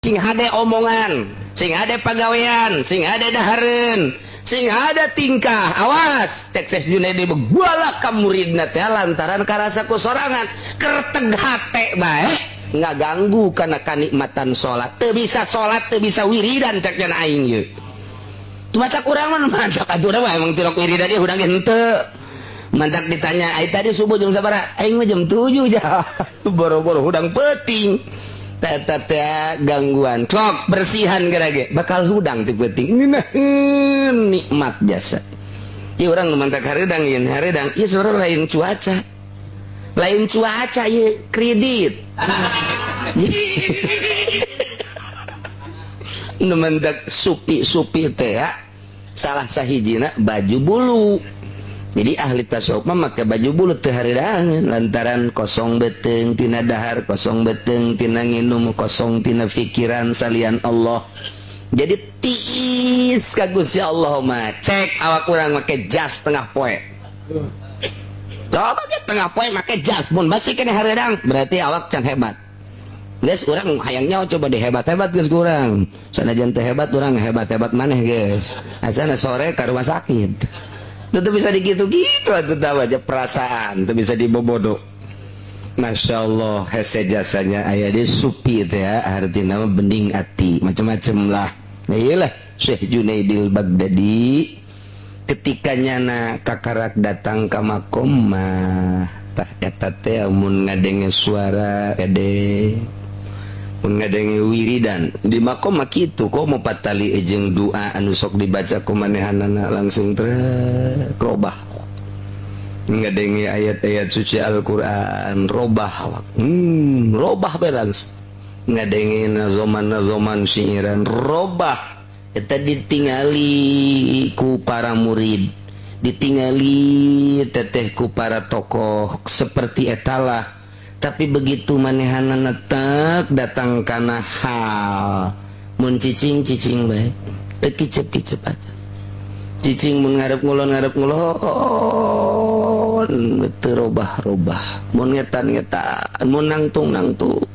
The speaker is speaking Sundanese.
Sing hade omongan, sing hade pagawean, sing hade dahareun, sing hade tingkah. Awas, cek Syekh Junaidi beguala ka muridna teh lantaran karasa ku sorangan kerteg hate bae ngaganggu kana kanikmatan salat. Teu bisa salat, teu bisa wiridan cek cenah aing ieu. Tumatak urang mah mantak atuh mah emang tirok wiridan ieu hudang ge henteu. Mantak ditanya, ai tadi subuh jam sabaraha? Aing mah jam 7 ja. Boro-boro hudang peuting. Teta teh gangguan cok bersihan gerage bakal hudang ti peuting ngeunaheun nikmat jasa. Ieu urang nu mantak hareudang ieun hareudang ieu sebenarnya lain cuaca. Lain cuaca ieu kredit. Nu mantak supi-supi teh salah sahijina baju bulu. Jadi ahli tasawuf mah make baju bulu teu hareudang lantaran kosong beuteung tina dahar, kosong beuteung tina nginum, kosong tina pikiran salian Allah. Jadi tiis ka Gusti Allah mah. Cek awak urang make jas tengah poe. Coba ge tengah poe make jas mun masih keneh hareudang berarti awak can hebat. Geus urang hayang nyaho coba dihebat-hebat geus kurang. Sanajan teu hebat urang hebat-hebat maneh geus. Asana sore ka rumah sakit. Itu bisa digitu-gitu atuh tahu aja perasaan, itu bisa dibobodo. Masya Allah, hese jasanya aya di supi teh ya, artina mah bening ati, macam-macam lah. Nah iyalah Syekh Junaidil Baghdadi ketika nyana kakarak datang ka makom mah tah eta teh mun ngadenge suara gede, mun ngadenge wiridan di makom mah kitu kok mau patali jeung doa anu sok dibaca ku manehanana langsung trek robah. Ngadenge ayat-ayat suci Al-Qur'an robah awak. Robah bae langsung. Ngadenge nazoman-nazoman syairan robah. Eta ditingali ku para murid, ditingali teteh ku para tokoh seperti etalah. Tapi begitu manehanana tek datang kana hal mun cicing-cicing bae teu kicep-kicep aja. Cicing mun ngarep ngulon ngarep ngulon teu robah-robah, mun ngetan-ngetan, mun nangtung-nangtung.